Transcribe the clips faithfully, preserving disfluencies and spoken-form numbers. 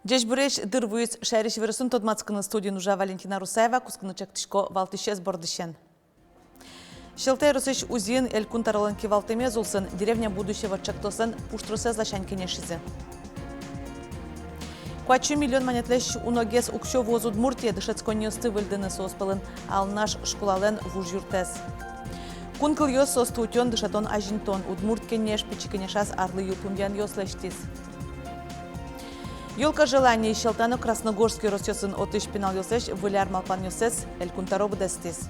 Ӟечбуресь! Дыр вуиз шаерысь иворъёсын тодматскыны. Студиын ужа Валентина Русаева. Кутскыны чакласько валтӥсез бордысен. Сьӧлта ёросысь УЗИын Элькун тӧролэн кивалтэмез улсын «Деревня будущего» ӵектослэн пуштросэз ласянь кенешизы. Куать сю миллион манетлэсь уногес уксё вуоз Удмуртие дышетсконниосты выльдыны, соос пӧлын Алнаш школалэн вуж юртэз. Кун кылъёс, соосты утён, дышетон, азинтон. Удмурт Кенеш пичи кенешаз арлы йылпумъянъёс лэсьтӥз. «Ёлка желаний» Сьӧлта но Красногорск ёросъёсын. Отысь пиналъёслэсь выль ар малпанъёссэс Элькун тӧро быдэстӥз.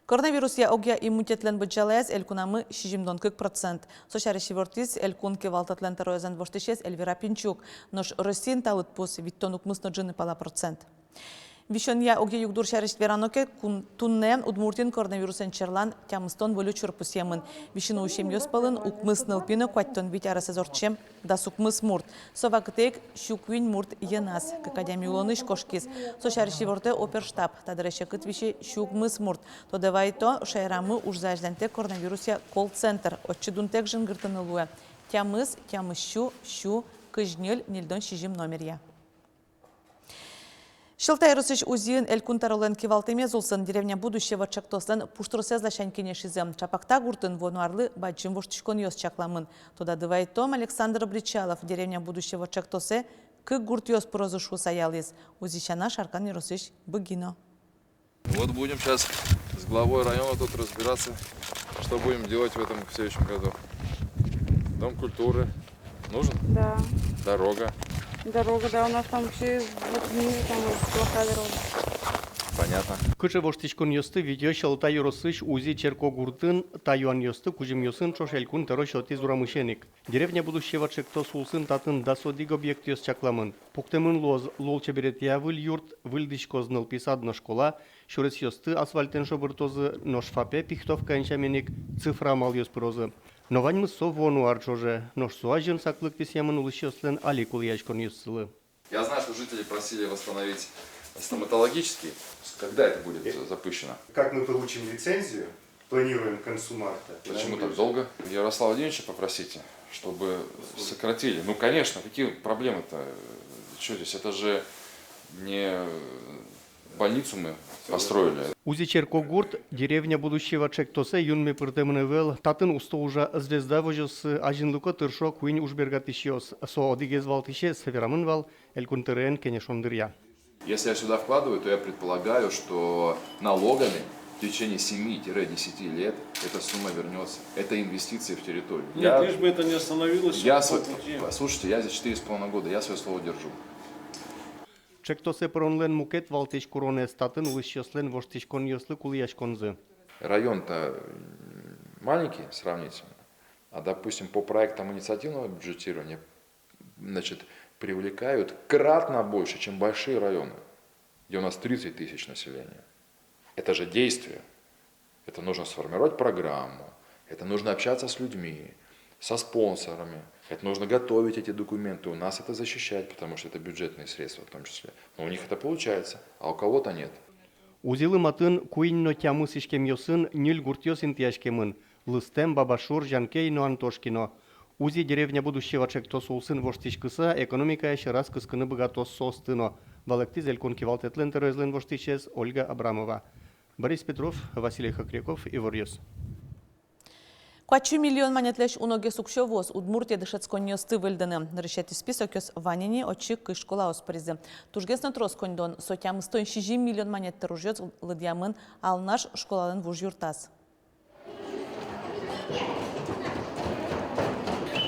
Коронавирусъя огъя иммунитетлэн быдӟалаез элькунамы сизьымдон кык процент. Со сярысь ивортӥз Элькун кивалтэтлэн тӧроезлэн воштӥсез Эльвира Пинчук. Нош Россиын та лыдпус витьтон укмыс но ӝыны пала процент. Висёнъя огъя югдур сярысь верано ке, кун-, туннэ Удмуртиын коронавирусэн черлан тямыстон выль учыр пусъемын. Висьыны усемъёс пӧлын укмыс нылпи но куатьтон вить аресэз ортчем дас укмыс мурт. Со вакытэ ик сю куинь мурт йӧназ, кык адями улонысь кошкиз. Со сярысь ивортэ оперштаб. Та дыре секыт висе сю укмыс мурт. Тодэ вайто, шаерамы ужзэ азьланьтэ коронавирусъя колл-центр. Отчы дунтэк жингыртыны луэ тямыс, тямыс сю, сю, кызь ньыль, ньыльдон сизьым номеръя. Сьӧлта ёросысь УЗИын Элькун тӧролэн кивалтэмез улсын «Деревня будущего» ӵектослэн пуштросэз ласянь кенешизы. Ӵапак та гуртын вуоно арлы бадӟым воштӥськонъёс чакламын. Тодады вайытом, Александр Бречалов «Деревня будущего» ӵектосэ кык гуртъёс пырозы шуыса ялӥз. УЗИ сяна Шаркан ёросысь Быги но. Вот будем сейчас с главой района тут разбираться, что будем делать в этом следующем году. Дом культуры нужен? Да. Дорога? Дорога, да, у нас там вообще вот ниже, там вот плохая дорога. Понятно. Кыӵе воштӥськонъёсты витё Сьӧлта ёросысь УЗИ черкогуртын, та юанъёсты кузьымъёсын ӵош Элькун тӧро сётӥз урамысен ик. «Деревня будущего» ӵектос улсын татын дас одӥг объектъёс чакламын. Пуктэмын луоз лулчеберетъя выль юрт, выльдӥськоз нылпи сад но школа, сюресъёсты асфальтэн шобыртозы, нош ФАПе Пихтовкаын сямен ик цифра амалъёс пырозы. Но ваньмыз со вуоно ар ӵоже, нош со азьын саклык висъямын улӥсьёслэн али кулэяськонъёссылы. Я знаю, что жители просили восстановить стоматологический. Когда это будет запущено? Как мы получим лицензию, планируем к концу марта. Почему так долго? Ярослава Владимировича попросите, чтобы сократили. Ну, конечно, какие проблемы-то? Чё здесь? Это же не больницу мы построили. УЗИ черкогурт «Деревня будущего» ӵектосэ юнме пыртэмын ӧвӧл. Татын усто ужа «Звезда» возёссы, азинлыко-тыршо куинь ужбергатӥсьёс. Со одӥгез валтӥсез, верамын вал Элькун тӧроен кенешон дыръя. Если я сюда вкладываю, то я предполагаю, что налогами в течение семи-десяти лет эта сумма вернётся. Это инвестиции в территорию. Нет, я, лишь бы это не остановилось, я всё сво-, по пути. Слушайте, я здесь четыре с половиной года, я своё слово держу. Ӵектосэ пыронлэн мукет валтӥсь куронэз — татын улӥсьёслэн воштӥськонъёслы кулэяськонзы. Район-то, м, маленький сравнительно, а, допустим, по проектам инициативного бюджетирования, значит, привлекают кратно больше, чем большие районы, где у нас тридцать тысяч населения. Это же действие. Это нужно сформировать программу, это нужно общаться с людьми, со спонсорами, это нужно готовить эти документы, у нас это защищать, потому что это бюджетные средства в том числе. Но у них это получается, а у кого-то нет. УЗИлы матын куинь но тямыс иськемъёсын ньыль гуртъёс интыяськемын: Лыстэм, Бабашур, Зянкей но Антошкино. УЗИ «Деревня будущего» ӵектос улсын воштӥськыса, экономикая сьӧраз кыскыны быгатоз соосты но, валэктӥз Элькун кивалтэтлэн тӧроезлэн воштӥсез Ольга Абрамова. Борис Петров, Василий Хохряков, «Иворъёс». Куать сю миллион манетлэсь уногес уксё вуоз Удмуртие дышетсконниосты выльдыны. Нырысетӥ списокъёс вань ини, отчы кызь школаос пыризы. Тужгес но трос коньдон, со тямыстон сизьым миллион манет тыр ужъёс, лыдъямын Алнаш школалэн вуж юртаз.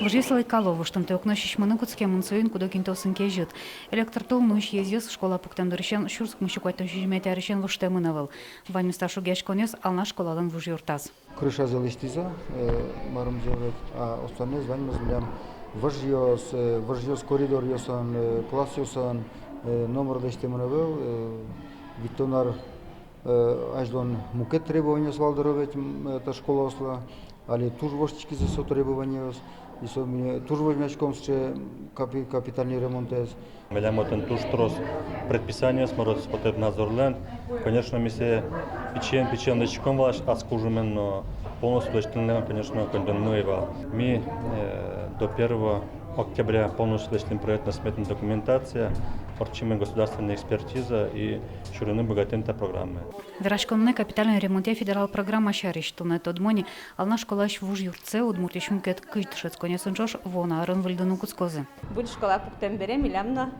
Выжъёс лэйкало, воштымтэ укно сисьмыны кутскемын, соин куд-ог интыосын кезьыт. Электр тул нуись езъёс школа пуктэм дырысен, сюрс укмыссю куатьтон сизьыметӥ арысен, воштэмын ӧвӧл. Ваньмыз та шугъяськонъёс Алнаш школалэн вуж юртаз. Крышазэ лэсьтӥзы, э, марым золыт, а остальноез ваньмыз милям выжъёс, э, выжъёс коридоръёсын, э, классъёсын, э, номыр лэсьтэмын ӧвӧл, э, витьтон ар Э, азьлон мукет требованиос вал дыр ведь, м, э, та школаослы, али туж воштӥськизы со требованиос, и со ми туж возьмаськом сыӵе капи-, капитальный ремонтэз. Милям отын туж трос предписаниос, мар-о, Роспотребнадзорлэн. Конечно, ми сое пичиен-пичиен лэсьтӥськом вал ас кужымен, но полностью лэсьтыны, конечно, коньдонмы ӧй вал. Ми, э, до первого октября полностью лэсьтӥм проектно-сметная документация, ортчимы государственная экспертиза и сюрыны быгатӥм та программае. Вераськон мынэ капитальной ремонтъя федерал программа сярысь. Туннэ тодмо ни, Алнаш школаысь вуж юртсэ Удмуртиысь мукет кызь дышетсконъёсын ӵош вуоно арын выльдыны кутскозы. Выль школа пуктэмбере милям но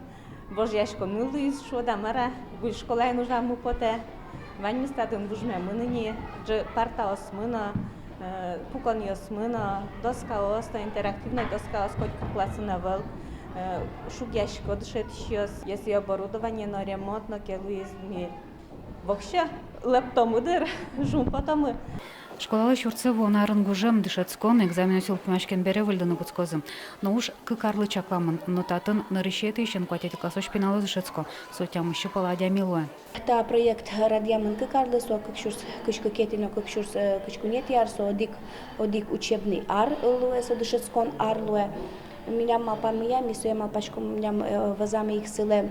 вожъяськонмы луиз, шуод-а, мар-а, выль школаын ужаммы потэ. Ваньмыз татын вужмемын ини, ӝӧк, партаосмы но, э, пуконъёсмы но, доскаос но, интерактивной доскаос котькуд классын ӧвӧл, э, шугъясько дышетӥсьёс. Если оборудование но, ремонт но ке луиз, ми воксё лэптомы дыр, шумпотомы. Школалэсь юртсэ вуоно арын гужем, дышетскон, экзаменъёс йылпумъяськем бере выльдыны кутскозы. Но уж кык арлы чакламын, но татын нырысетӥысен куатетӥ классозь пиналъёс дышетско, со тямыссю пала адями луэ. Та проект радъямын кык арлы, со кык сюрс кызь кыкетӥ но кык сюрс, э, кызь куинетӥ ар, со одӥг, одӥг учебный ар луэ, со дышетскон ар луэ. Милям малпамъя, ми сое малпаськом, милям, э, вӧзамы ик сылэ,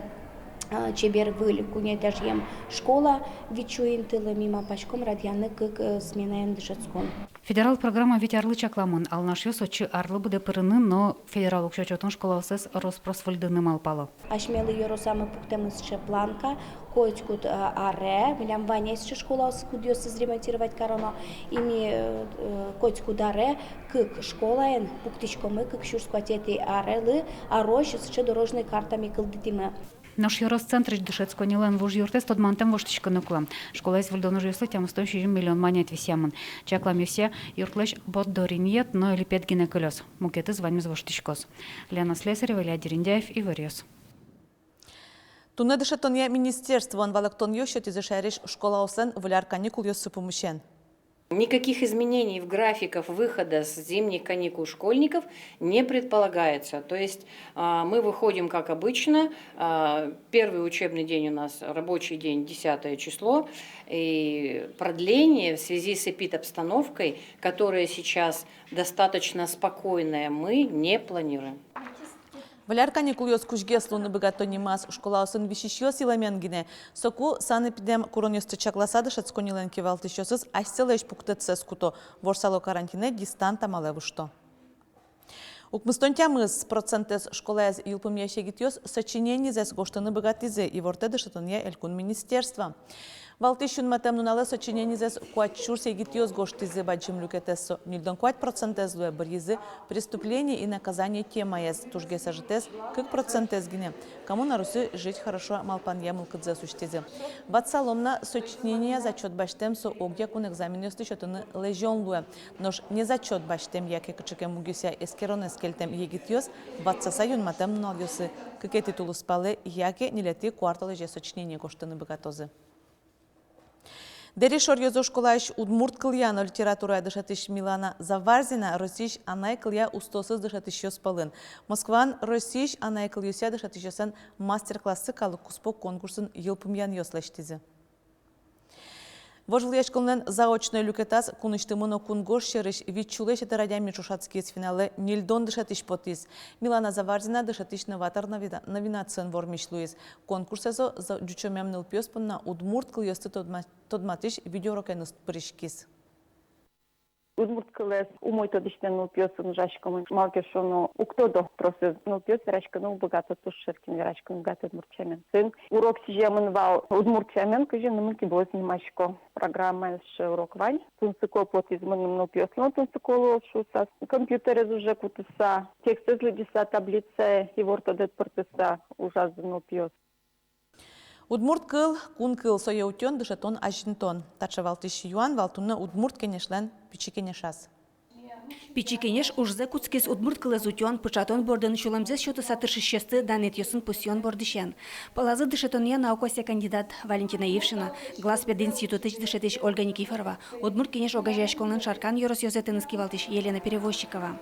э, чебер выль куинь этажъем школа вить сю интылы, ми малпаськом радъяны кык, э, сменаен дышетскон. Федерал программа вить арлы чакламын. Алнашъёс отчы арлы быдэ пырыны но федерал уксё чотын школаоссэс рос-прос выльдыны малпало. Асьмелы ёросамы пуктэмын сыӵе планка: котькуд, э, аре, милям вань сыӵе школаос, кудъёсыз ремонтировать кароно, и ми, э, э, котькуд аре кык школаен пуктӥськомы, кык сюрс куатетӥ арелы, арозь сыӵе дорожной карта ми кылдытӥмы. Нош ёрос центрысь дышетсконнилэн вуж юртэз тодмантэм воштӥськыны кулэ. Школаез выльдон ужъёслы тямыстон сизьым миллион манет висъямын. Чакламъёсъя, юртлэсь борддор инъет но липет гинэ кылёз. Мукетыз ваньмыз воштӥськоз. Лена Слесарева, Илья Дерендяев, Иворъёс. Туннэ дышетонъя министерствоын валэктонъёс сётӥзы шаерысь школаослэн выль ар каникулъёссы пумысен. Никаких изменений в графиках выхода с зимних каникул школьников не предполагается. То есть, а, мы выходим, как обычно, а, первый учебный день у нас, рабочий день, десятое число, и продление в связи с эпидобстановкой, которая сейчас достаточно спокойная, мы не планируем. Выль ар каникулъёс кузьгес луыны быгато нимаз школаосын висисьёс йылэмен гинэ. Соку санэпидем куронъёсты чакласа, дышетсконнилэн кивалтӥсьёсыз асьсэлэсь пуктэтсэс куто, ворсало карантинэ, дистант амалэ выжто. Укмыстон тямыс процентэз школаез йылпумъясь егитъёс сочиненизэс гожтыны быгатӥзы, ивортэ дышетонъя элькун министерство. Валтӥсь юнматэм нуналэ сочиненизэс куать сюрс егитъёс гожтӥзы. Бадӟым люкетэз, со ньыльдон куать процентэз луэ, быръизы «Преступление и наказание» темаез, тужгес ӧжытэз, кык процентэз гинэ, «Кому на Руси жить хорошо» малпанъя мылкыдзэс усьтӥзы. Ватсалом на, сочинение зачёт басьтэм, со огъякун экзаменъёсты сётыны лэзён луэ. Нош не зачёт басьтэм яке кыӵе ке мугъёсъя эскеронэз кельтэм егитъёс ватсаса юнматэм нуналъёсы, кыкетӥ тулыспалэ яке ньылетӥ куартолэзе сочинение гожтыны быгатозы. Дэри шоръёзо школаысь удмурт кылъя но литературая дышетӥсь Милана Заварзина Россиысь анай кылъя устоосыз дышетӥсьёс пӧлын. Москваын Россиысь анай кылъёсъя дышетӥсьёслэн мастер-класссы калык куспо конкурсын йылпумъянъёс лэсьтӥзы. Вожвылъяськонлэн заочной люкетаз кунысьтымы но кунгож сьӧрысь вить сюлэсь ятыр адями ӵошатскиз. Финалэ ньыльдон дышетӥсь потӥз. Милана Заварзина «Дышетӥсь-новатор» номина-, номинациын вормись луиз. Конкурсэ со за-, ӟучомем нылпиос понна удмурт кылъёсты тодма-, тодматӥсь видеоурокеныз пыриськиз. Удмурт кылэз умой тодӥсьтэм нылпиосын ужаськом, малы ке шуоно, уг тодо тросэз нылпиос, вераськыны уг быгато, туж шер кин вераськыны быгатэ удмурт сямен. Соин урок сӥземын вал удмурт сямен, кызьы нымы-кибыос нимасько. Программаысь урок вань. Тунсыко потӥз мыным нылпиослы но, тунсыко луоз шуыса. Компьютерез уже кутыса, текстэз лыдӟыса, таблицае ивортодэт пыртыса ужазы нылпиос. Удмурт кыл — кун кыл, сое утён — дышетон, азинтон. Таӵе валтӥсь юан вал туннэ Удмурт Кенешлэн пичи кенешаз. Пичи кенеш ужзэ кутскиз удмурт кылэз утён, пыӵатон бордын сюлэмзэс сётыса тыршисьёсты данэтъёсын пусъён бордысен. Пӧлазы дышетонъя наукаосъя кандидат Валентина Ившина, Глаз пединститутысь дышетӥсь Ольга Никифорова, Удмурт Кенеш огазеяськонлэн Шаркан ёрос ёзэтэныз кивалтӥсь Елена Перевозчикова.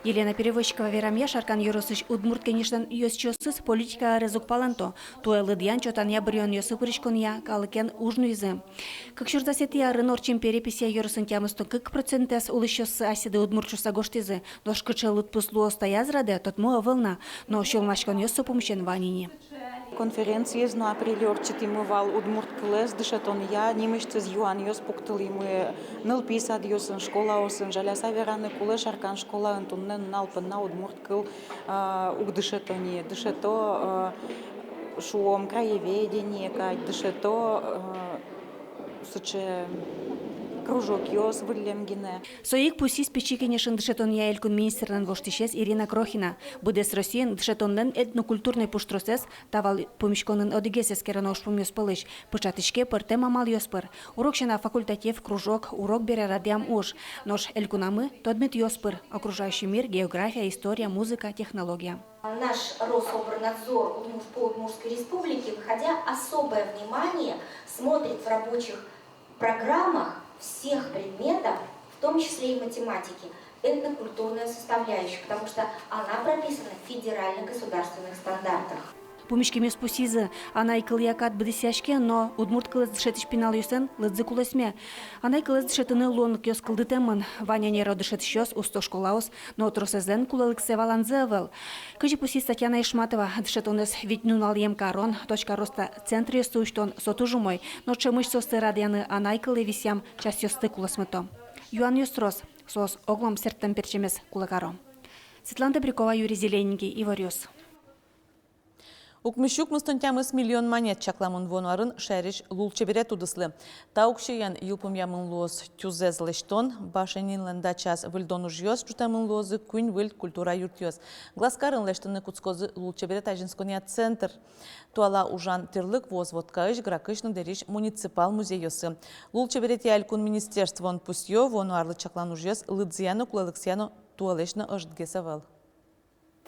Елена Перевозчикова верамъя, Шаркан ёросысь Удмурт Кенешлэн ёзчиосыз политика ӧрез уг палэнто, туэ лыдъян-чотанъя, быръёнъёсы пыриськонъя калыкен уж нуизы. Кык сюрс дасэтӥ арын ортчем переписья ёросын тямыстон кык процентэз улӥсьёссы асьсэды удмурт шуыса гожтӥзы, нош кыӵе лыдпус луоз таяз радэ, тодмо ӧвӧл на, но сюлмаськонъёс со пумысен вань ини. Конференциез но апреле ортчытӥмы вал удмурт кылэз дышетонъя, нимысьтыз юанъёс пуктылӥмы нылпи садъёсын, школаосын. Жаляса вераны кулэ, Шаркан школаын туннэ нунал понна удмурт кыл, а, уг дышето ни, дышето, а, шуом, краеведение кадь, дышето, а, сыӵе кружокъёс выллем гинэ. Со ик пусйиз Пичи кенешын дышетонъя элькун министрлэн воштӥсез Ирина Крохина. Быдэс Россиын дышетонлэн этнокультурной пуштросэз та вал пумиськонын одӥгез эскероно ужпумъёс пӧлысь. Пыӵатӥське пӧртэм амалъёс пыр: урок сяна факультатив, кружок, урок бере радъям уж. Нош элькунамы тодметъёс пыр: окружающий мир, география, история, музыка, технология. Наш Рособрнадзор Удмур-, по Удмуртской Республике, выходя, особое внимание смотрит в рабочих программах всех предметов, в том числе и математики, этнокультурная составляющая, потому что она прописана в федеральных государственных стандартах. Пумиськемъёс пусйизы: анай кылъя кат быдэсъяське, но удмурт кылэз дышетӥсь пиналъёслэн лыдзы кулэсме. Анай кылэз дышетыны луонлыкъёс кылдытэмын. Вань ӧнеро дышетӥсьёс, усто школаос, но тросэзлэн кулэлыксэ валанзы ӧвӧл. Кызьы пусйиз Татьяна Ишматова, дышетонэз вить нуналъем карон, «Точка роста» центръёсты усьтон — со туж умой, но ӵемысь соосты радъяны анай кылэ висъям частьёсты кулэсмыто. Юанъёс трос, соос оглом сэрттэм-пертчемез кулэ каро. Светлана Добрякова, Юрий Зелененький, «Иворъёс». Укмыссю укмыстон тямыс миллион манет чакламын вуоно арын шаерысь лулчеберет удыслы. Та уксёен йылпумъямын луоз тюзэз лэсьтон, Башенинлэн дачаез выльдон ужъёс, ӝутэмын луозы куинь выль культура юртъёс. Глазкарын лэсьтыны кутскозы лулчеберет азинсконъя центр. Туала ужан тӥрлык вуоз Воткаысь, Грахысь но Дэриысь муниципал музейёсы. Лулчеберетъя элькун министерствоын пусъё: вуоно арлы чаклан ужъёс лыдзыя но кулэлыксыя но туэлэсь но ӧжытгес ӧвӧл.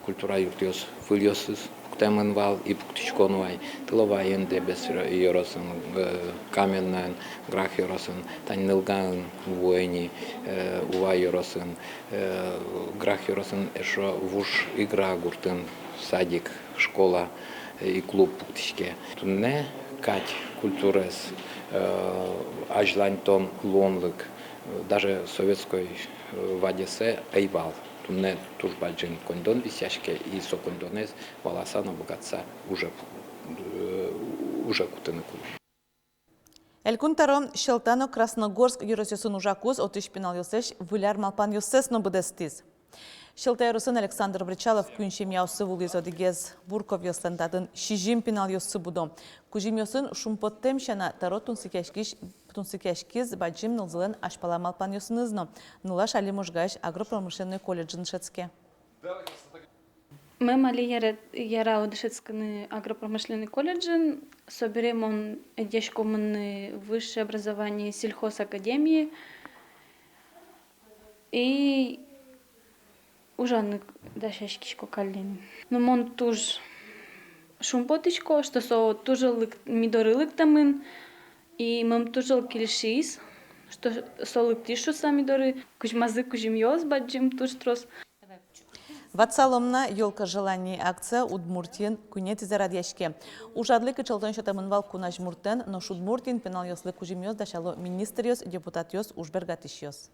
Культура юртъёс выльёсыз пуктэмын вал и пуктӥсько но вал Тыловайын, Дэбес ёросын, э, Каменноын, Грах ёросын, тани Нылгаын вуэ ини, э, Ува ёросын, э, Грах ёросын эшшо Вуж Игра гуртын садик, школа и клуб пуктӥське. Туннэ кадь культураез, э, азьланьтон луонлык, э, даже советской, э, вадесэ ӧй вал. Туннэ туж бадӟым коньдон висъяське, и со коньдонэз валаса но быгатыса уже, э, уже кутыны кулэ. Элькун тӧро Сьӧлта но Красногорск ёросъёсын ужакуз отысь пиналъёслэсь выль ар малпанъёссэс но быдэстӥз. Сьӧлта ёросын Александр Бречалов куинь семьяосы вуылӥз. Одӥгез Бурковъёслэн татын сизьым пиналъёссы будо. Кузьымъёсын шумпоттэм сяна, тӧро тунсыкъяськиз, тунсыкъяськиз бадӟым нылзылэн азьпала малпанъёсыныз но. Нылаш али Можгаысь агропромышленной колледжын дышетске. Мыным али яра-, яра дышетскыны агропромышленной колледжын, собере мон ӧдъясько мыныны высшее образование сельхозакадемие. И ужаны дасяськисько каллен. Но мон туж шумпотӥсько, что со туж лык-, ми доры лыктэмын, и мыным туж кельшиз, что со лыктӥз шуыса ми доры. Кузьмазы кузьымъёс бадӟым, туж трос. Ватсалом на, «Ёлка желаний» акция Удмуртиын куинетӥзэ радъяське. Ужрадлы кичӧлтон сётэмын вал кун азьмуртэн, нош Удмуртиын пиналъёслы кузьымъёс дасяло министръёс, депутатъёс, уж бергатӥсьёс.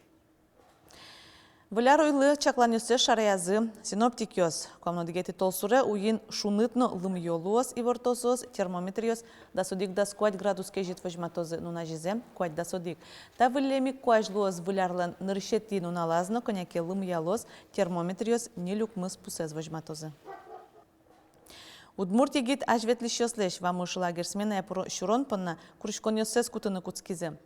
Выль ар уйлы чакланъёссэс шараязы синоптикъёс. Куамын одӥгетӥ толсуре уйин шуныт но лымыё луоз, ивортосоз, термометръёс дас одӥг-дас куать градус кезьыт возьматозы, нуназезэ куать-дас одӥг. Та выллем ик куазь луоз выль арлэн нырысетӥ нуналаз но, кӧня ке лымыялоз, термометръёс ньыль-укмыс пусэз возьматозы. Удмурт егит азьветлӥсьёслэсь «Вамыш» лагерь сменае пыро сюрон понна куриськонъёссэс кутыны кутскизы.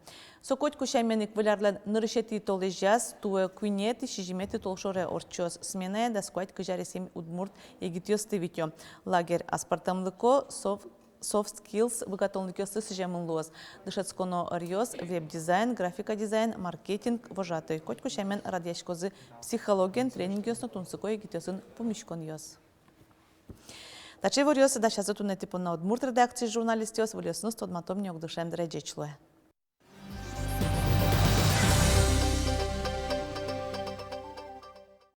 Со котьку сямен ик выль арлэн нырысетӥ толэзяз, туэ куинетӥ-сизьыметӥ толшоре ортчоз. Сменае дас куать-кызь аресъем удмурт егитъёсты витё. Лагерь аспӧртэмлыко, со soft skills быгатонлыкъёслы сӥземын луоз. Дышетсконо ӧръёс: веб-дизайн, графика дизайн, маркетинг, вожатый. Котьку сямен радъяськозы психологиен тренингъёс но тунсыко егитъёсын пумиськонъёс. Таӵе иворъёс дасязы туннэ тӥ понна удмурт редакциысь журналистъёс. Выльёсыныз тодматом ни ог дыше. Ӟеч луэ.